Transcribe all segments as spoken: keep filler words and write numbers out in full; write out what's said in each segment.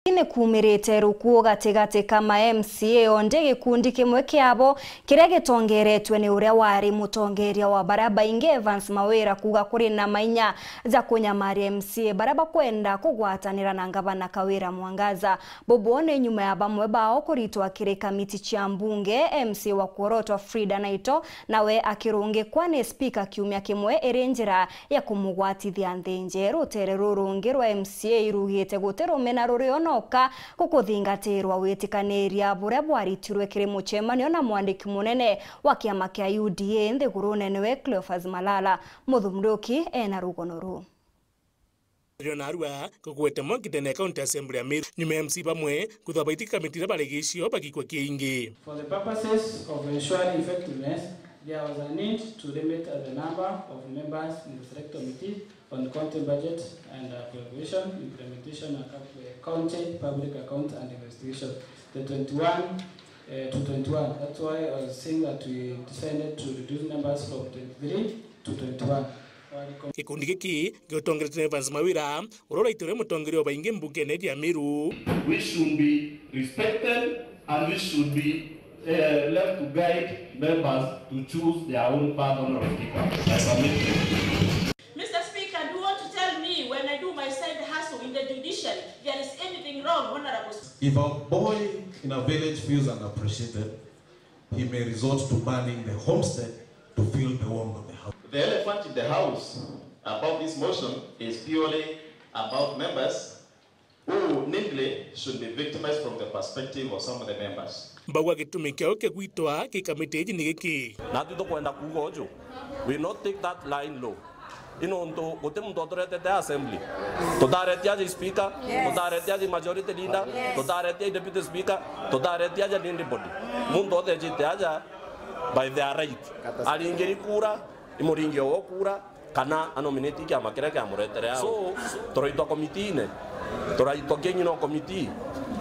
Ni kuumirite rukuu gatigati ka ma M C A onthe, gikundi kimwe kiabo kiria gitongeretwe ni uria wari mutongeria wa baria baingi Evans Mawira kuuga kuri na mainya ja kunyamaria M C A baria bakwenda kugwatanira na ngavana Kawira Mwangaza. Bubu ni nyuma ya bamwe bao kuritwa kiri kamiti cia mbunge, M C A wa kuorotwa Frida Naito nawe akirungikwa ni spika kiumia kimwe iri njira ya kumugwatithia nthi njeru. Rutere rurungi rwa M C A irugite guti rumena rurio noka gukuthingatirwa witikaniria buria bwaritirwe kiri mucemanio na mwandiki munene wa kiama kia U D A nthigurune niwe Cleophas Malala. Muthumunduki ena rugono ruu. Rio narua kugwete mwanki ndene ya County Assembly ya Meru, nyuma ya M C A bamwe kwithwa baitiki kamiti iria baregecio bagikwa kiingi. For the purposes of ensuring effectiveness, there was a need to limit the number of members in the select committee on county budget and appropriation implementation and county public account and investigation, the twenty-one, uh, to twenty-one. That's why I was saying that we decided to reduce numbers from twenty-three to twenty-one. Gikundi giki gitongeretwe ni Evans Mawira, uria uraitirwe mutongeria wa baingi mbungene ya Meru. We should be respected and we should be, eh, left to guide members to choose their own path, Honorable Speaker. I submit. Mister Speaker, do you want to tell me when I do my side hustle in the judiciary, there is anything wrong, Honorable Speaker? If a boy in a village feels unappreciated, he may resort to burning the homestead to fill the warmth of the house. The elephant in the house about this motion is purely about members who needly should be victimized from the perspective of some of the members. Mbauga gitumi kiao kigwitwa ki kamiti iji ni giki. Natwi tukwenda kuuga uju, we not take that line low. I nontu guti muntu uturetete assembly. Tutaretie aja speaker, yes, tutaretie aja majority leader, yes, tutaretie deputy speaker, tutaretie aja anybody. Muntu uthejite aja by their right. Aringiri kura, imuringi o kura, kana anominate kiama kiria kiamuretere au. So, turaitwa komitiine, turaitwa ki nyino committee,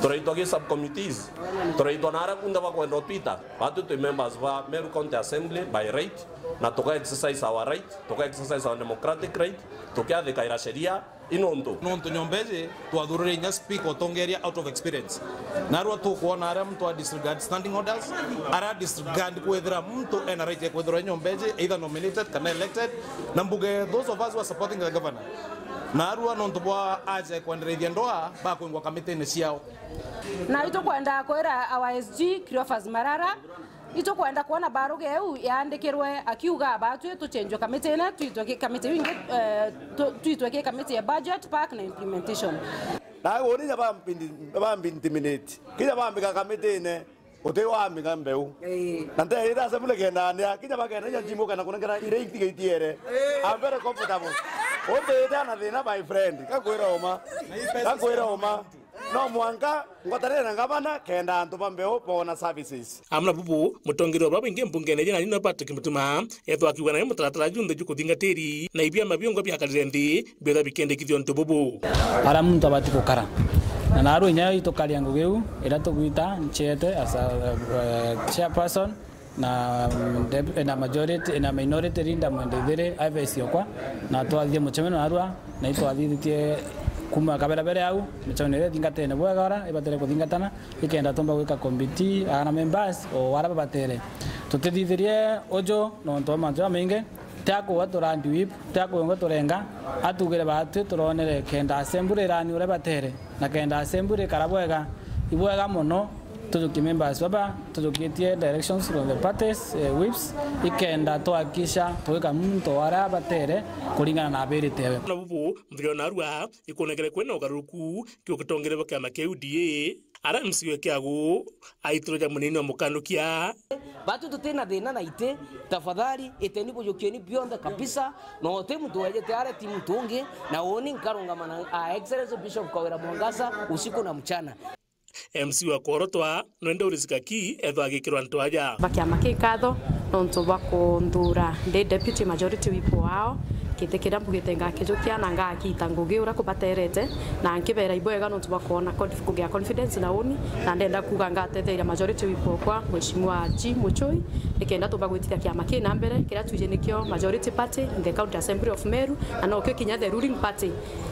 turaitwa ki sub committees, turaitwa na aria kunthe bakwenda utwita. Batwi twi members ba Meru County Assembly by right, na tuka exercise our right, tuka exercise our democratic right, tukiathikaira sheria. I nontu, nontu nyomba iji twathurire inya speaker utongeria out of experience. Narua tukwona aria muntu a disregard standing orders, ara disregard kwithira muntu ena right ya kwithirwa nyomba iji either nominated kana elected. Na mbuge those of us who are supporting the governor, narua nontu bwa aja kwendereithia ndoa bakwingwa kamitine ciao. Na itukwenda kwira our S G Cleophas Marara, itukwenda kwona baruga iu yaandikirwe akiuga batwi tuchenjwe kamitine, twitwe ki kamiti wingi, eh, tu-, twitwe ki kamiti ya budget, park na implementation. Na uni nya bambindi-, bambintimidate. Kinya bambika kamitine, uti wamika mbeu. Ii. Na nte ira assembly kendanea, kinya bakenda inya njimuke na kunengera iria itigaitie ere. Ii. I'm very comfortable. Umbite na thina, my friend. Gakwira uma. Gakwira uma. No mwanka ngwatanire na ngavana kenda antu ba mbeu boona services. Amwe na bubu, mutongeria wa babaingi mbungene iji nani no Patrick Mutuma, ethwa akiuga nayo mutaratara junthe jukuthingatiri na ibiama biongwa biakarire nthi biotha bikendekithia untu bubu. Ara muntu abati gukara. Na narua inya itukaria ngugi iu, iria tugwita nchete as a, eh, chairperson, na, mm, dep-, na majority, na minority leader mwende ithiri, Ives okwa, na twathithie mucemanio narua, na itwathithitie kuma kaberebere au, micemanio iria ithingatene bwega ora ibatere kuthingatana, ikenda tumba gwika committee, ana members, o ara babatere. Tutithithirie uju nontu bwa mantu jamaingi, ti akuuga turandi whip, ti akuuga turenga, atugire batwi turonere kenda assembly irani uria batere, na kenda assembly ikara bwega, ibwega mono. Tujukie members baba, tujukitie directions from the parties, eh, whips, ikenda twakisha twika muntu aria batere kuringana na abirite we. Na bubu, muthirio narua, ikunengere kwina ugaruruku kiu gitongere bwa kiama kia U D A, ara M C A kiagu, aitirwe ja munini wa mukanukia. Batu tutina thina na iti, tafadhali, iteni bujukieni bionthe kabisa, na uti muntu wejete aria ti muntu ungi, na uni nkarungama na, ah, Excellency Bishop Kawira Mwangaza usiku na mchana. M C wa kworotwa nwende urisika ki ethwa agikirwa antu aja. Ba kiama ki nkatho nontu bwa kunthura ndi deputy majority whip wao, Giti kiria mbugite ngakijukia na ngakita ngugi uria kubaterete, na nkibera ibwega nontu bwa kwona conf-, kugia confidence na uni, na ndenda kuuga ngatetheria majority whip okwa, Mheshimiwa G Muchoi, nikenda tumba gwitithia kiama kii na mbere, kiria twiji nikio majority party in the County Assembly of Meru, na nokio kinya the ruling party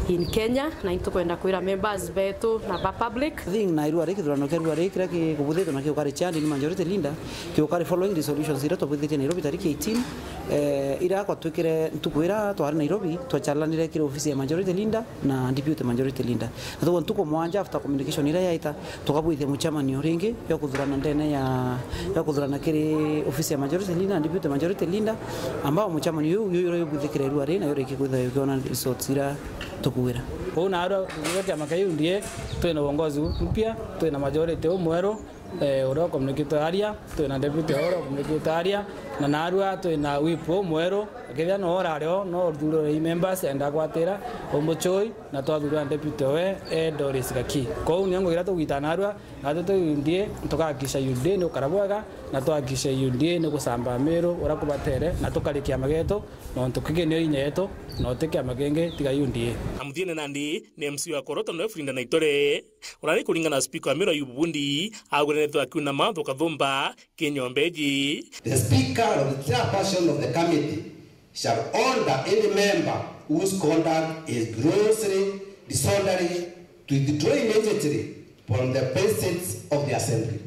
in Kenya, na itukwenda kwira members betu na ba public. I think nairua ri kithurano kia rua ri kiria kikubuthitwe na kiukari chairman ni majority leader, kiukari following resolutions iria twabuthitie Nairobi tariki eighteen, eh, iria kwatwikire ntuku iria twari Nairobi, twachalanire kiri ofisi ya majority leader na deputy majority leader. Na tuguo ntuku mwanja after communication iria yaita, tukabwithia mucemanio ringi ya kuthurana ndene ya, ya kuthurana kiri ofisi ya majority leader na deputy majority leader, ambao mucemanio yu, yu, yu, yubwithikire rua ri na yuriki kwithirwa yukiona results iria tukuwira. Kwou naarua kuuga kiama kia U D A, twina uongozi mpya, twina majority umweru, eh, uria ukomunikite aria, twina deputy uria ukomunikite aria, na naarua twina whip umweru, akethia no urari o, no uthurire i members, enda gwatira umuchui, na twathurira deputy we, eh, Doris Gaki. Kwou nio ngugi iria tugwita naarua, na twi U D A, tukahakikisha U D A ni ukara bwega, na tuhakikishe U D A ni gucamba Meru uria kubatere, na tukari kiama gietu, nontu kigi nio inya yetu, na uti kiama kingi tiga U D A. Na muthiene nandi ni M C wa Koroto noe Frinda Naitore, urari kuringana na speaker wa Meru Ayubu Bundi, aguranitwe akiuna matho kathumba ki nyomba iji. The speaker or the chairperson of the committee shall order any member whose conduct is grossly disorderly to withdraw immediately from the premises of the assembly.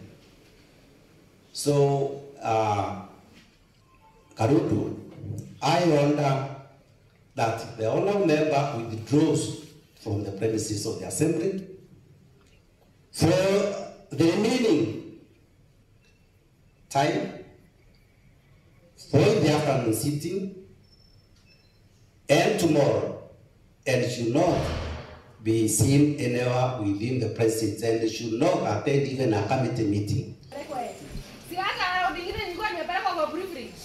So, uh, Karudu, I order that the honourable member withdraws from the premises of the assembly for the remaining time, for the afternoon sitting, and tomorrow, and should not be seen anywhere within the premises and should not attend even a committee meeting. Si hata raundi ingine nilikuwa nimepelekwa kwa privilege.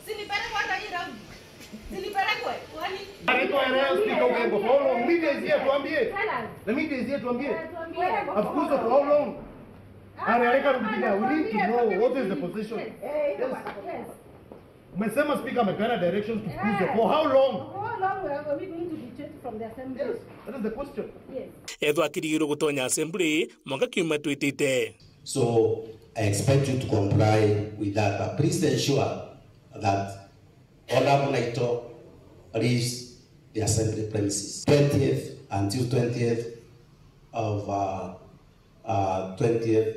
Si nipelekwe hata hii raundi. Si nipelekwe, kwani? Anaitwa Elias Peter Ogembo. For how long? Media is here, tuambie. Tell us. The media is here, tuambie. Eh, tuambie. Afukuzwe for how long? Ah, Ari, areka ah, rudia. We need to know what is the position. Yes. Eh, yes. Umesema speaker amepeana directions to Kuzo. Yeah. For how long? For how long are we going to be chased from the assembly? Yes, that is the question. Yes. Ethwa akirigirwo gutonya assembly mwanka kiumia twitite. So, I expect you to comply with that, but please ensure that Honourable Naito leaves the assembly premises twentieth until twentieth of, uh, uh, twentieth,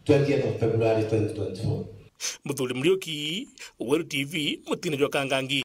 twentieth of February twenty twenty-four. Muthuri Muriuki, Weru T V, mutine jwa Kangangi.